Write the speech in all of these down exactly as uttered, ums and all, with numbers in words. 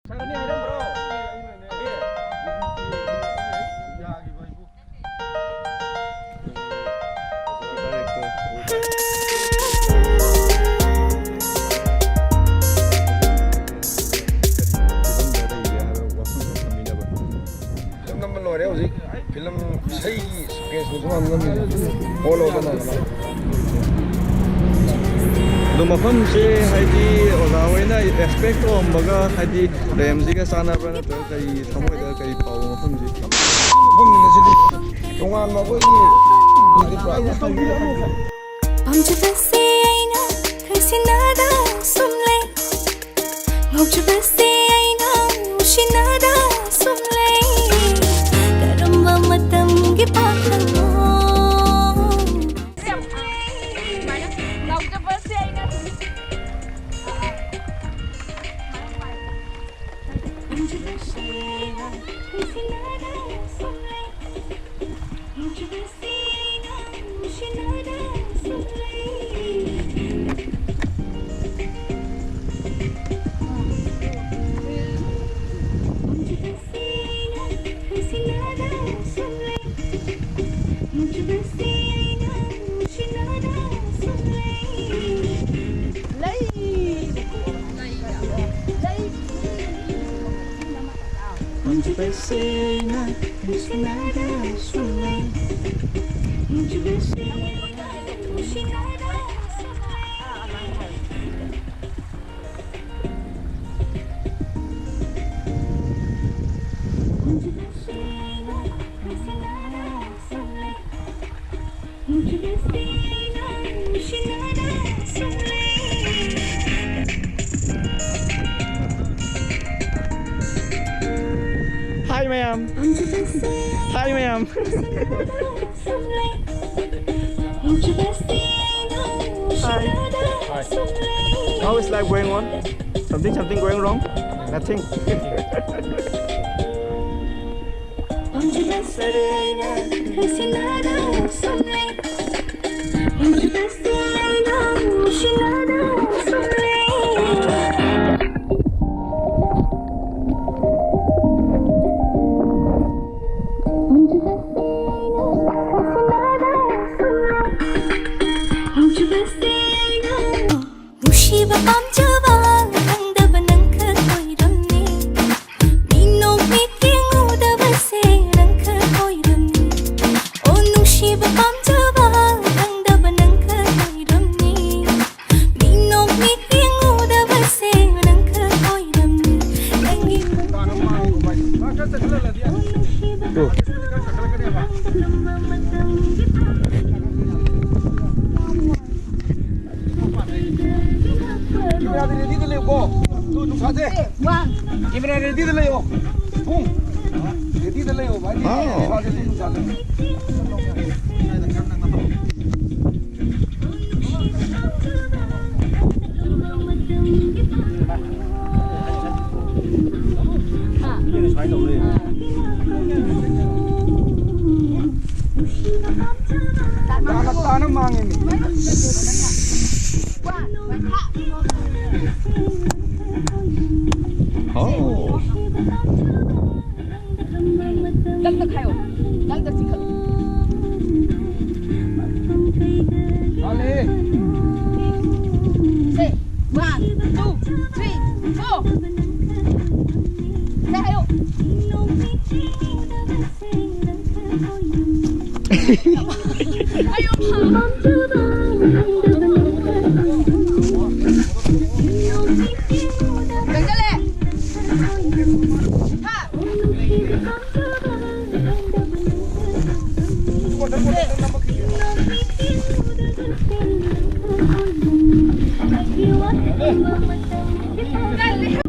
ꯁꯥꯔꯅꯤ ꯍꯥꯏꯔꯝꯕ꯭ꯔꯣ? ꯑꯦ, ꯌꯥꯈꯤꯕ ꯍꯥꯏꯕꯨ꯫ ꯐꯤꯂꯝ ꯅꯝꯕ ꯂꯣꯏꯔꯦ ꯍꯧꯖꯤꯛ꯫ ꯐꯤꯂꯝ ꯏꯁꯩꯒꯤ ꯁꯨꯀꯦꯁꯅꯤ ꯁꯨꯃꯥꯏꯅ ꯅꯝꯃꯤꯁꯦ꯫ All over ꯅꯝꯃꯦ꯫ ꯑꯗꯣ ꯃꯐꯝꯁꯦ ꯍꯥꯏꯗꯤ ꯑꯣꯖꯥ ꯍꯣꯏꯅ expect ꯇꯧꯔꯝꯕꯒ ꯍꯥꯏꯗꯤ ꯔꯦꯝꯁꯤꯒ ꯆꯥꯟꯅꯕ꯭ꯔꯥ ꯅꯠꯇ꯭ꯔꯒ ꯀꯔꯤ ꯊꯃꯣꯏꯗ ꯀꯔꯤ ꯐꯥꯎꯕ ꯃꯐꯝꯁꯦ? ꯃꯐꯝꯁꯤꯗ ꯁꯤꯗꯤ ꯇꯣꯉꯥꯟꯕ ꯑꯩꯈꯣꯏꯒꯤ ꯄꯨꯔꯥ ꯄꯥꯝꯖꯕꯁꯦ ꯑꯩꯅ ꯈꯪꯁꯤꯟꯅꯗ ꯁꯨꯝ ꯂꯩ꯫ ꯉꯥꯎꯖꯕꯁꯦ ꯑꯩꯅ ꯅꯨꯡꯁꯤꯅꯗ ꯁꯨꯝ ꯂꯩ꯫ ꯀꯔꯝꯕ ꯃꯇꯝꯒꯤ ꯄꯥꯈꯪꯅꯣ? ꯉꯥꯎꯖꯕꯁꯦ ꯑꯩꯅ Hi, ma'am. Hi, ma'am. Hi. Hi. How is life going on? Something, something going wrong? Nothing. ꯅꯨꯡꯁꯤꯕ ꯄꯥꯝꯖꯕ ꯈꯪꯗꯕ ꯅꯪ ꯈꯛ ꯑꯣꯏꯔꯝꯃꯤ꯫ ꯃꯤꯅꯣꯛ ꯃꯤꯠ ꯌꯦꯡꯉꯨꯗꯕꯁꯦ ꯅꯪ ꯈꯛ ꯑꯣꯏꯔꯝꯃꯤ꯫ ꯑꯣ ꯅꯨꯡꯁꯤꯕ ꯄꯥꯝꯖꯕ ꯈꯪꯗꯕ ꯅꯪ ꯈꯛ ꯑꯣꯏꯔꯝꯃꯤ꯫ ꯃꯤꯅꯣꯛ ꯃꯤꯠ ꯌꯦꯡꯉꯨꯗꯕꯁꯦ ꯅꯪ ꯈꯛ ꯑꯣꯏꯔꯝꯃꯤ꯫ ꯅꯪꯒꯤ ꯀꯦꯃꯦꯔꯥꯗꯤ ꯔꯦꯗꯤꯗ ꯂꯩꯌꯨꯀꯣ꯫ ꯇꯨ, ꯅꯨꯡꯁꯥꯁꯦ꯫ ꯀꯦꯃꯦꯔꯥ ꯔꯦꯗꯤꯗ ꯂꯩꯌꯣ꯫ ꯄꯨꯡ꯫ ꯔꯦꯗꯤꯗ ꯂꯩꯌꯣ, ꯚꯥꯏ꯫ ꯅꯨꯡꯁꯥꯁꯦ, ꯇꯨ, ꯅꯨꯡꯁꯥꯁꯦ꯫ ꯇꯥꯅ, ꯇꯥꯅ ꯃꯥꯡꯉꯤꯅꯦ꯫ ꯅꯪꯅ ꯈꯥꯏꯌꯣ꯫ ꯅꯪꯅ ꯆꯤꯡꯈꯠꯂꯣ꯫ ꯃꯥꯜꯂꯦ꯫ ꯁꯦ, one, two, three, four. ꯁꯦ, ꯍꯥꯏꯌꯣ꯫ ꯍꯥꯏꯌꯣ꯫ ꯆꯪꯁꯜꯂꯦ꯫ ꯍꯥ꯫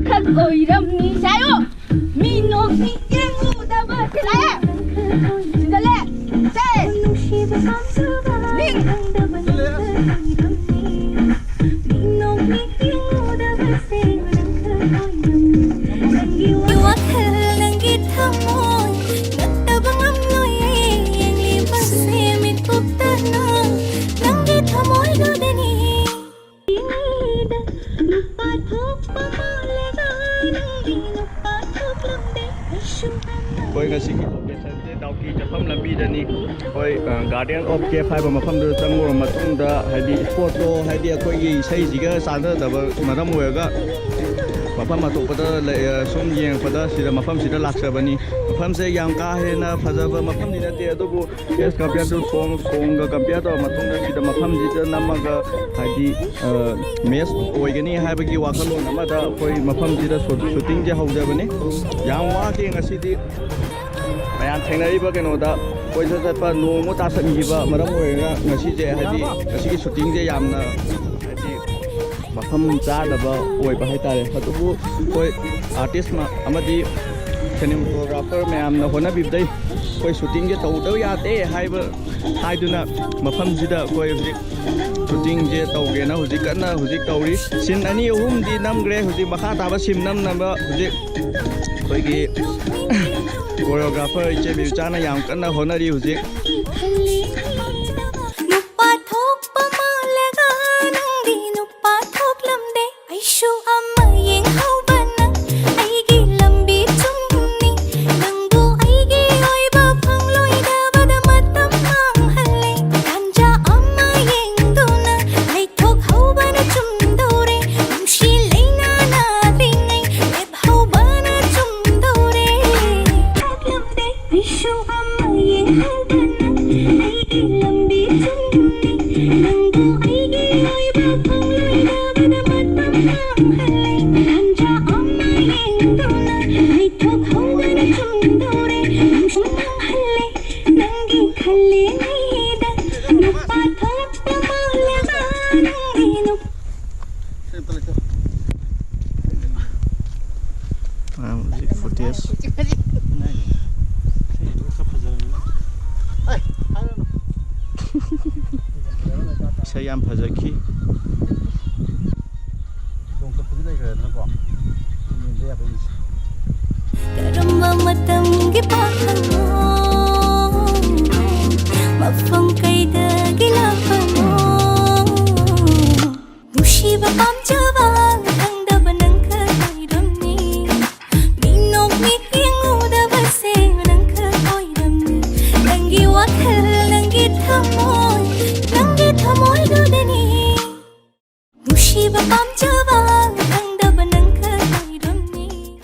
ꯈꯛ ꯑꯣꯏꯔꯝꯃꯤ꯫ ꯁꯥꯏꯌꯣ꯫ ꯃꯤ ꯅꯣꯛꯃꯤ ꯌꯦꯡꯉꯨꯗꯕ꯫ ꯁꯤꯗ ꯂꯥꯛꯑꯦ꯫ ꯁꯤꯗ ꯂꯦ꯫ ꯁꯦ꯫ ꯅꯤꯡ꯫ ꯅꯪꯒꯤ ꯋꯥꯈꯜ, ꯅꯪꯒꯤ ꯊꯃꯣꯏ, ꯅꯠꯇꯕ ꯉꯝꯂꯣꯏꯌꯦ, ꯌꯦꯡꯂꯤꯕꯁꯦ ꯃꯤꯠꯀꯨꯞꯇꯅ, ꯅꯪꯒꯤ ꯊꯃꯣꯏꯗꯨꯗꯅꯤ꯫ ꯅꯨꯄꯥ ꯊꯣꯛꯄ ꯃꯥꯜꯂꯦꯗ, ꯅꯪꯗꯤ ꯅꯨꯄꯥ ꯊꯣꯛꯂꯝꯗꯦ, ꯑꯩꯁꯨ ꯑꯩꯈꯣꯏ ꯉꯁꯤꯒꯤ ꯂꯣꯀꯦꯁꯟꯁꯦ ꯀꯤ ꯆꯠꯐꯝ ꯂꯝꯕꯤꯗꯅꯤ꯫ ꯑꯩꯈꯣꯏ ꯒꯥꯔꯗꯦꯟ ꯑꯣꯐ ꯀꯦꯞ ꯍꯥꯏꯕ ꯃꯐꯝꯗꯨꯗ ꯆꯪꯉꯨꯔ ꯃꯇꯨꯡꯗ, ꯍꯥꯏꯗꯤ ꯏꯁꯄꯣꯠꯇꯣ, ꯍꯥꯏꯗꯤ ꯑꯩꯈꯣꯏꯒꯤ ꯏꯁꯩꯁꯤꯒ ꯆꯥꯟꯅꯗꯕ ꯃꯔꯝ ꯑꯣꯏꯔꯒ ꯃꯐꯝ ꯑꯇꯣꯞꯄꯗ ꯂꯩ-, ꯑ, ꯁꯨꯝ ꯌꯦꯡꯉꯛꯄꯗ ꯁꯤꯗ, ꯃꯐꯝꯁꯤꯗ ꯂꯥꯛꯆꯕꯅꯤ꯫ ꯃꯐꯝꯁꯦ ꯌꯥꯝ ꯀꯥ ꯍꯦꯟꯅ ꯐꯖꯕ ꯃꯐꯝꯗꯤ ꯅꯠꯇꯦ, ꯑꯗꯨꯕꯨ as compare to song, ꯁꯣꯡꯒ compare ꯇꯧꯔ ꯃꯇꯨꯡꯗ ꯁꯤꯗ ꯃꯐꯝꯁꯤꯗ ꯅꯝꯃꯒ, ꯍꯥꯏꯗꯤ, ꯑ, ꯃꯦꯠꯁ ꯑꯣꯏꯒꯅꯤ ꯍꯥꯏꯕꯒꯤ ꯋꯥꯈꯜꯂꯣꯟ ꯑꯃꯗ ꯑꯩꯈꯣꯏ ꯃꯐꯝꯁꯤꯗ ꯁꯨ-, ꯁꯨꯇꯤꯡꯁꯦ ꯍꯧꯖꯕꯅꯤ꯫ ꯌꯥꯝ ꯋꯥꯈꯤ ꯉꯁꯤꯗꯤ꯫ ꯃꯌꯥꯝ ꯊꯦꯡꯅꯔꯤꯕ ꯀꯩꯅꯣꯗ ꯀꯣꯏꯆꯠ ꯆꯠꯄ ꯅꯣꯡꯃꯨꯛ ꯇꯥꯁꯟꯈꯤꯕ ꯃꯔꯝ ꯑꯣꯏꯔꯒ ꯉꯁꯤꯁꯦ, ꯍꯥꯏꯗꯤ, ꯉꯁꯤꯒꯤ ꯁꯨꯇꯤꯡꯁꯦ ꯌꯥꯝꯅ, ꯍꯥꯏꯗꯤ, ꯃꯐꯝ ꯆꯥꯗꯕ ꯑꯣꯏꯕ ꯍꯥꯏꯇꯥꯔꯦ꯫ ꯑꯗꯨꯕꯨ ꯑꯩꯈꯣꯏ ꯑꯥꯔꯇꯤꯁ ꯑꯃꯗꯤ ꯁꯤꯅꯦꯃꯥꯇꯣꯒ꯭ꯔꯥꯐꯔ ꯃꯌꯥꯝꯅ ꯍꯣꯠꯅꯕꯤꯕꯗꯩ ꯑꯩꯈꯣꯏ ꯁꯨꯇꯤꯡꯁꯦ ꯇꯧꯗꯕ ꯌꯥꯗꯦ ꯍꯥꯏꯕ, ꯍꯥꯏꯗꯨꯅ ꯃꯐꯝꯁꯤꯗ ꯑꯩꯈꯣꯏ ꯍꯧꯖꯤꯛ ꯁꯨꯇꯤꯡꯁꯦ ꯇꯧꯒꯦꯅ ꯍꯧꯖꯤꯛ ꯀꯟꯅ ꯍꯧꯖꯤꯛ ꯇꯧꯔꯤ꯫ ꯁꯤꯟ ꯑꯅꯤ ꯑꯍꯨꯝꯗꯤ ꯅꯝꯈ꯭ꯔꯦ꯫ ꯍꯧꯖꯤꯛ ꯃꯈꯥ ꯇꯥꯕ ꯁꯤꯟ ꯅꯝꯅꯕ ꯍꯧꯖꯤꯛ ꯑꯩꯈꯣꯏꯒꯤ ꯀꯣꯔꯤꯌꯣꯒ꯭ꯔꯥꯐꯔ ꯏꯆꯦ ꯕꯤꯕꯤꯆꯥꯅ ꯌꯥꯝ ꯀꯟꯅ ꯍꯣꯠꯅꯔꯤ ꯍꯧꯖꯤꯛ꯫ ꯅꯨꯄꯥ ꯊꯣꯛꯄ ꯃꯥꯜꯂꯒ ꯅꯪꯗꯤ ꯅꯨꯄꯥ ꯊꯣꯛꯂꯝꯗꯦ꯫ ꯑꯩꯁꯨ ꯑꯃ ꯌꯦꯡꯍꯧꯕꯅ ꯑꯩꯒꯤ ꯂꯝꯕꯤ ꯆꯨꯝꯅꯤ꯫ ꯅꯪꯕꯨ ꯑꯩꯒꯤ ꯑꯣꯏꯕ ꯐꯪꯂꯣꯏꯗꯕꯗ ꯃꯇꯝ ꯃꯥꯡꯍꯜꯂꯦ꯫ ꯇꯥꯟꯖꯥ ꯑꯃ ꯌꯦꯡꯗꯨꯅ ꯂꯩꯊꯣꯛꯍꯧꯕꯅ ꯆꯨꯝꯗꯧꯔꯦ꯫ ꯅꯨꯡꯁꯤ ꯂꯩꯅꯥ ꯅꯥꯗ꯭ꯔꯤꯉꯩ ꯂꯦꯞꯍꯧꯕꯅ ꯆꯨꯝꯗꯧꯔꯦ꯫ ꯊꯣꯛꯂꯝꯗꯦ ꯑꯩꯁꯨ ꯑꯃ ꯌꯦꯡꯍꯧꯕꯅ ꯑꯩꯒꯤ ꯂꯝꯕꯤ ꯆꯨꯝꯅꯤ꯫ ꯅꯪꯕꯨ ꯑꯩꯒꯤ ꯑꯣꯏꯕ ꯐꯪꯂꯣꯏꯗꯕꯗ ꯃꯇꯝ ꯃꯥꯡꯍꯜꯂꯦ꯫ ꯇꯥꯟꯖꯥ ꯑꯃ ꯌꯦꯡꯗꯨꯅ ꯂꯩꯊꯣꯛꯍꯧꯕꯅ ꯆꯨꯝꯗꯧꯔꯦ꯫ ꯅꯪꯁꯨ ꯃꯥꯡꯍꯜꯂꯦ ꯅꯪꯒꯤ ꯈꯜꯂꯤꯉꯩꯗ꯫ ꯅꯨꯄꯥ ꯊꯣꯛꯄ ꯃꯥꯜꯂꯒ ꯅꯪꯗꯤ ꯅꯨꯄꯥ ꯃꯌꯥꯝ ꯍꯧꯖꯤꯛ ꯐꯨꯇꯦꯖ꯫ ꯏꯁꯩ ꯌꯥꯝ ꯐꯖꯈꯤ꯫ ꯀꯔꯝꯕ ꯃꯇꯝꯒꯤ ꯄꯥꯈꯪ